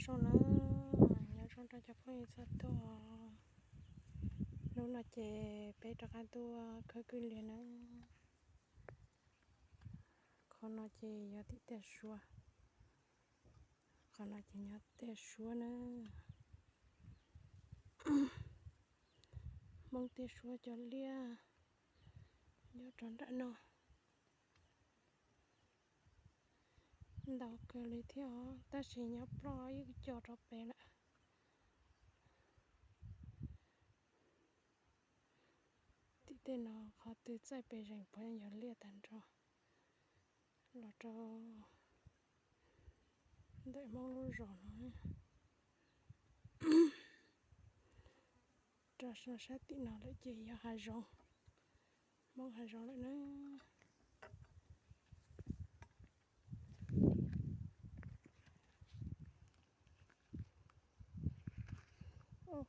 Tau na, nyob zoo rau cov phooj ywg txhua tus. Hnub no ces peb rov qab tuaj khawb kwj liag na. Qhov no ces yog tim tiaj suab, qhov no ces nyob tiaj suab na. Hmoob tiaj suab cov liaj nyob rau nram no ntau kawg li thiab os, tab sis nyob ploj ib co rau pem lawm. Tim tej no qhov twg txaij pes zees puav leej yog liaj tag nrho, los rau ntawm Hmoob lub zos no. Rau sab sab tim no lawm ces yog hav zoov, Hmoob hav zoov lawm na.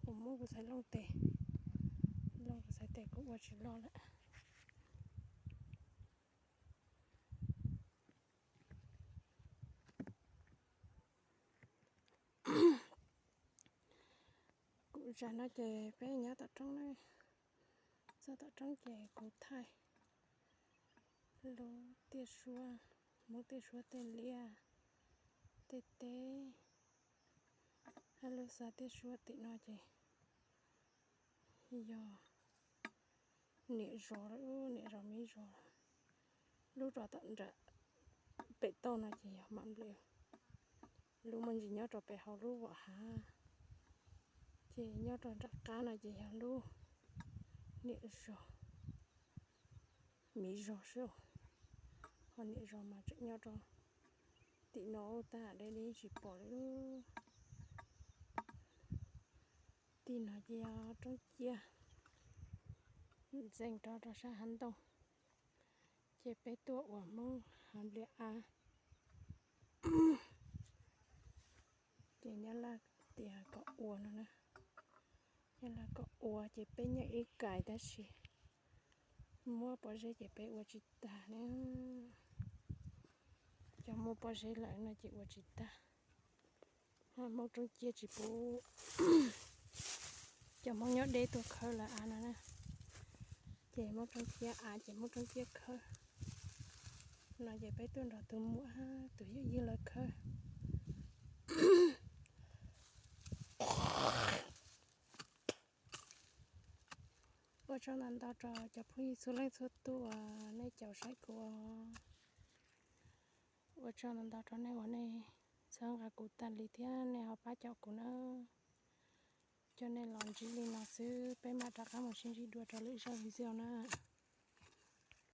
Kuv muab kuv xaiv looj tes, looj kuv xaiv tes kuv ua tsis loj lawm. Kuv zam no ces peb nyob tom roob na, txog tom roob ces kuv thaij lub tiaj suab, Hmoob tiaj suab tej liaj tej teb, hab lub xav tiaj suab tim no ces yog niam zos, niam zos miv zos. Lub rov tom nram pem toj no ces yog Mam Nplias, lub muaj ntsis nyob rau pem hauv lub vam hav, ces nyob rau nram qab no ces yog lub niam zos miv zos xwb. Ho niam zos mas tseem nyob rau tim no tag deb deb tsis pom li. Tim no ces yog roob ciab ntxeev rau rau sab hav ntoo, ces peb tuaj ua Hmoob hav nplias av. Ces Nyab Laj tias kom ua no na, Nyab Laj kom ua ces peb nyeem ib kais tab sis muab pob zeb ces peb ua tsis tag na. Cov muaj pob zeb lawm no ces ua tsis tag. Hmoob roob ciab tsis pub cov Hmoob nyob deb tuaj khawb lawv av no na. Ces Hmoob roob ciab av ces Hmoob roob ciab khawb. No ces peb tuaj nrog tus muam tus yawm yij lawv khawb. Ua tsaug ntau ntau rau cov phooj ywg txhua leej txhua tus uas nej caum saib kuv. Ua tsaug ntau ntau rau nej uas nej txhawb nqa kuv tas li thiab nej ho pab caum kuv na. Coj nej los ntsib li no xwb, peb mam rov qab mus sib ntsib dua rau lwm zaj video na.